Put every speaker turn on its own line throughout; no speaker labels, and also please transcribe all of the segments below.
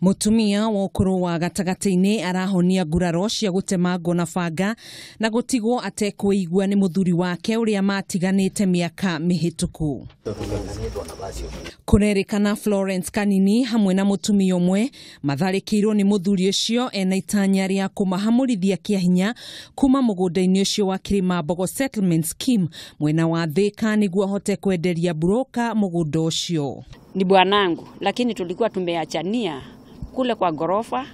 Mutumia wa ũkũrũ wa gatagatĩ-inĩ arahonia nguraro cia gũtemangwo na banga na gũtigwo atekwĩigua nĩ mũthuri wake ũrĩa matiganĩte mĩaka mĩhĩtũku. Kũrerĩkana Florence Kanini hamwe na mũtumia ũmwe matharĩkĩirwo nĩ mũthuri ũcio ena itanya rĩa kũmahamũrithia kĩa hinya kuma mũgũnda-inĩ ũcio wa Kilimambogo Settlement Scheme mwena wa Thika nĩguo ahote kwenderia broker mũgũnda ũcio.
Ni bwanangu, lakini tulikuwa tumeachania kule kwa gorofa,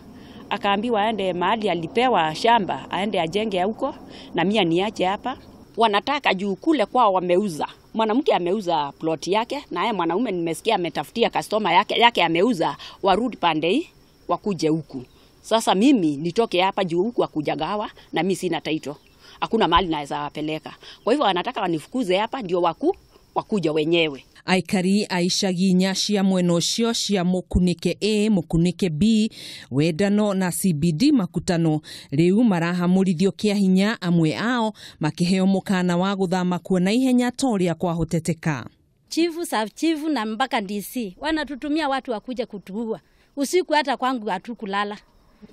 akaambiwa aende mahali alipewa shamba aende ajenge huko na mimi niache hapa. Wanataka juu kule kwao wameuza, mwanamke ameuza plot yake na yeye mwanaume nimesikia ametafutia customer yake ameuza, warudi pande hii wakuje huku. Sasa mimi nitoke hapa juu huku hakujagawa na mimi sina title, hakuna mahali naweza wapeleka. Kwa hivyo wanataka wanifukuze hapa ndio wakuja wenyewe.
Aikari a icagi inya cia mwena ũcio cia Mũkunĩke A, Mũkunĩke B, Wendano na CBD Makutano rĩu marahamũrithio kĩa hinya, amwe ao makĩheo mũkana wa gũthama kuo na ihenya ta ũrĩa kwahoteteka.
Chifu, sub chifu na mpaka DC wanatutumia watu wakuje kutuua usiku, hata kwangu hatukulala.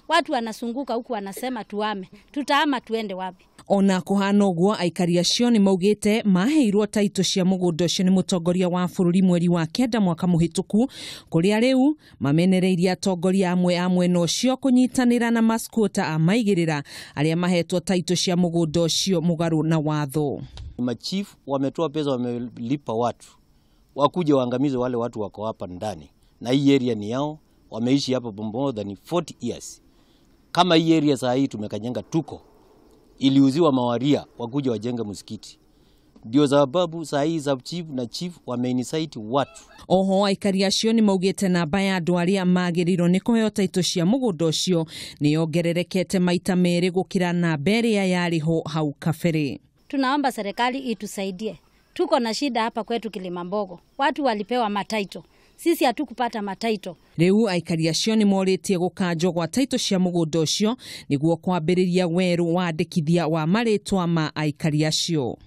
Watu wanasunguka huku wanasema tuame, tutaama tuende wapi?
Ona kuhana ũguo aikari acio nĩ maugĩte maheirwo taitũ cia mũgũnda ũcio nĩ mũtongoria wa bũrũri mweri wa 9 mwaka mũhĩtũku, kũrĩa rĩu mamenereirie atongoria amwe a mwena ũcio kũnyitanĩra na maskuota a maigĩrĩra arĩa mahetwo taitũ cia mũgũnda ũcio mũgarũ na watho.
Machifu wametoa pesa, wamelipa watu wakuje waangamize wale watu wako hapa ndani, na hii area ni yao, wameishi hapa more than 40 years. Kama hii area saa hii tumekanyanga tuko iliuziwa mawaria wakuja wajenge msikiti. Ndio sababu saa hii sub chief na chief wameincite watu.
Oho aikari acio nĩ maugĩte namba ya andũ arĩa magĩrĩirwo nĩ kũheo taitũ cia mũgũnda ũcio nĩ yongererekete maita merĩ gũkĩra namba ĩrĩa yarĩ ho hau kabere.
Tunaomba serikali itusaidie. Tuko na shida hapa kwetu Kilimambogo. Watu walipewa mataito, sisi hatukupata mataito.
Rĩu aikari acio nĩ morĩtie gũkanjwo gwa taitũ cia mũgũnda ũcio nĩguo kwambĩrĩria werũ wandĩkithia wa marĩtwa ma aikari acio.